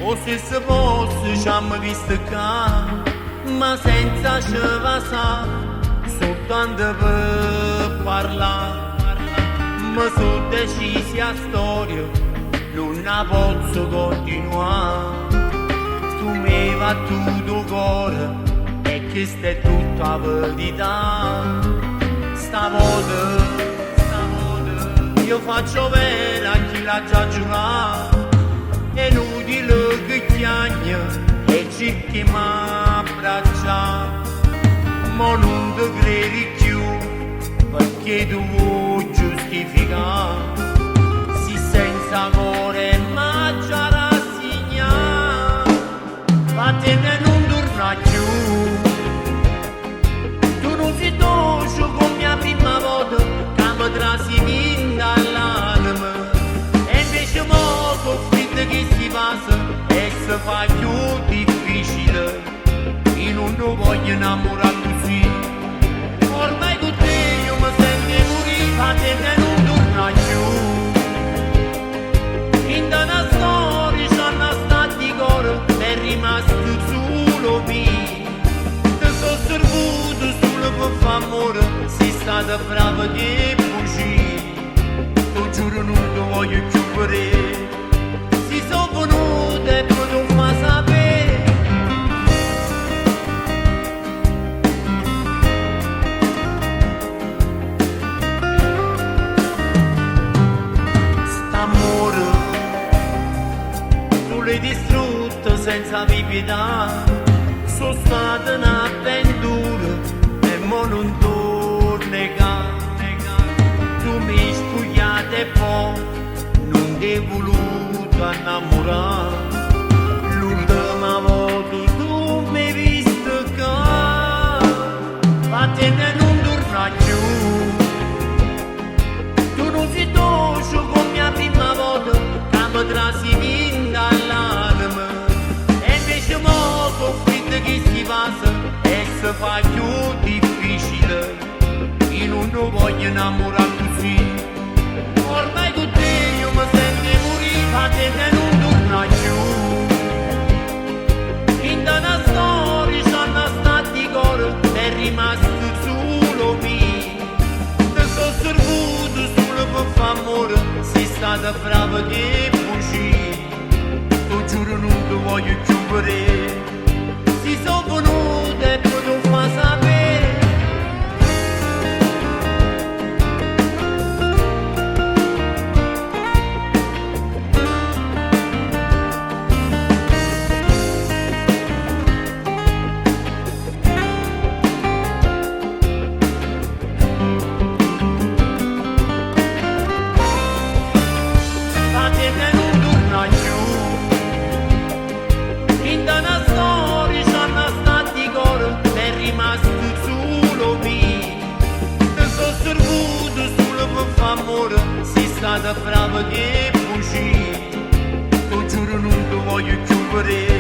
'O stesso posto c'ammo visto ccà, ma senza ce vasà, soltanto pe parlà. Me so decisi 'a storia, nun 'a pozzo continuà. Tu m'hê vattuto 'o core e chesta è tutta 'a verità. Stavota, stavota, io faccio bene a chi l'aggia giurà. È inutile che chiagne e cerchi 'e m'abbraccià. Mo nun te credi cchiù perché tu vuò giustificà. Si senza core m'aggia rassignà. Vattene nun turnà cchiù. Tu nun si doce comme 'a primma volta ca me trasi dint' all'anema. E invece mo so fridde chisti vase e se fa cchiù difficile. Io nun te voglio innamorà così. Ormai con te io mi sento 'e murì, vattene nun turnà cchiù. Dint' a 'na storia c'hanno stati core, è rimasto solo me. Te so servuto solo per fa amore, sei stata brava che bugie. Ti giuro nun te voglio cchiù vedere. Si so venuto e poi tu fa sapere. St'amore tu l'hai distrutto senza pietà. Sono stata un'avventura e mo nun torni ca. Tu mi spogliate e poi nun ti voluto innamorare. L'ultima volta tu mi hai visto qua. Vattene nun torna più. Tu non sei dolce come la prima volta che mi trasi dint' all'anima. E invece mo so fridde chisti vase e se fa cchiù difficile. Io nun te voglio innamorà così. Ormai con te io mi sento 'e murì, vattene nun torna cchiù. Dint' a 'na storia c'hanno stati core, è rimasto solo me. Te so servuto solo per fa amore, sei stata brava che bugie. Ti giuro nun te voglio cchiù vedere. Si so venuto e poi tu fa sapere. Vattene nun torna cchiù. Dint' a 'na storia c'hanno stati core, è rimasto solo me. Te so servuto solo per fa amore, sei stata brava che bugie. Ti giuro nun te voglio cchiù vedere.